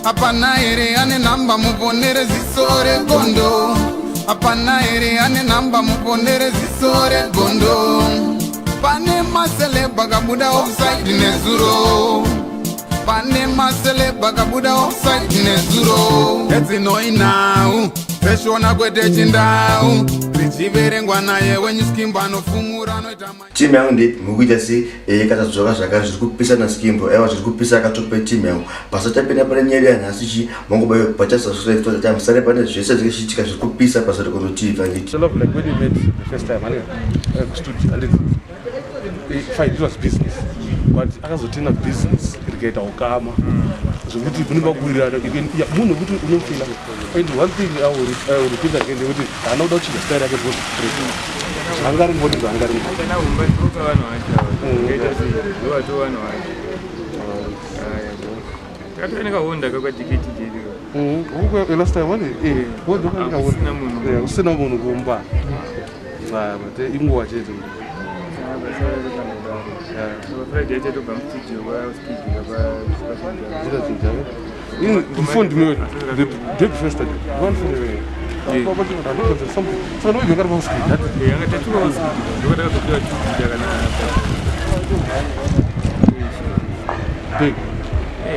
Hapana here ane nhamba muponere ziso regondo? Hapana here ane nhamba muponere ziso regondo? Pane maceleb akabuda offside nezuro. Pane maceleb akabuda offside nezuro. Edzinoi nhau dzeshona kwete chindau dzichiverengwa naye wenyuskimbo anofumura anoita. Team yangu ndi mukuita sei? Katadzoka zvakare, zviri kupisa naSkimbo. Aiwa, zviri kupisa, akatope team yangu. Pasatapinda pane nyaya yanhasi chi mangoba pachasubscribe totati musare pane zvese zvinenge zvichiitika zviri kupisa paSarekondo TV, anditi? So love, like when you met the first time, I studio, and fine, it was business. But akazotina business rikaita ukama zvekuti kune vakuwirirana munhu wekuti unofila. And one thing I will repeat again ndekuti haana kuda kuchinja style yake because zvanga ringoti zvanga ringoti. Kana umba ndikoka vanhu vacho kaita sei, ndovato vanhu vacho takatooneka honda kakwadiketi jedu. Last time wani Usina munhu. Usina munhu kumba, but inguva chete. Friday achatobva mustudio kwaSpeed. You phoned me the day before yesterday. One phone me. Something. So no, you got about speed. Yanga tatuka kwaSpeed, ndokwatakazopiwa chukuita kana. Big.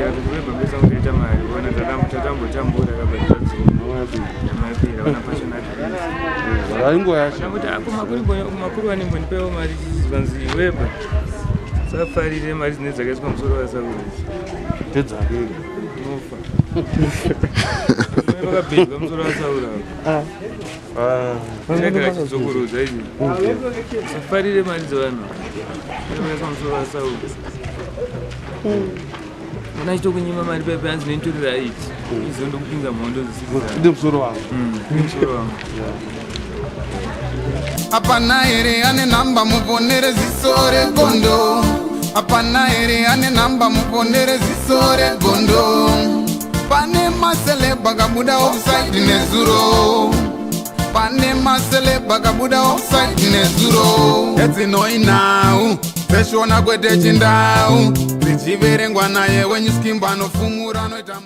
Vatokubva kuita mari ona tatambotambura kabva ona passionate. Inguva yacho. Kuti ako makuru vanembonipewo mari, vanzi weba safarire mari dzine dzakaiswa musoro waSauro. Ndedzake. Nofa pakabhedwa musoro waSauro. Chagara chidzokorodza izvi, safarire mari dzevanhu vakaiswa musoro waSauro. Ona chitokunyima mari pepe, hanzi nointorera 8 izo ndokupinza mhondo dzisiri. Inde musoro wangu. Musoro wangu. Hapana here ane nhamba muponere ziso regondo? Hapana here ane nhamba muponere ziso regondo? Pane maceleb akabuda offside nezuro. Pane maceleb akabuda offside nezuro. Edzinoi nhau dzeshona kwete chindau dzichiverengwa naye wenyuskimbo anofumura anoita.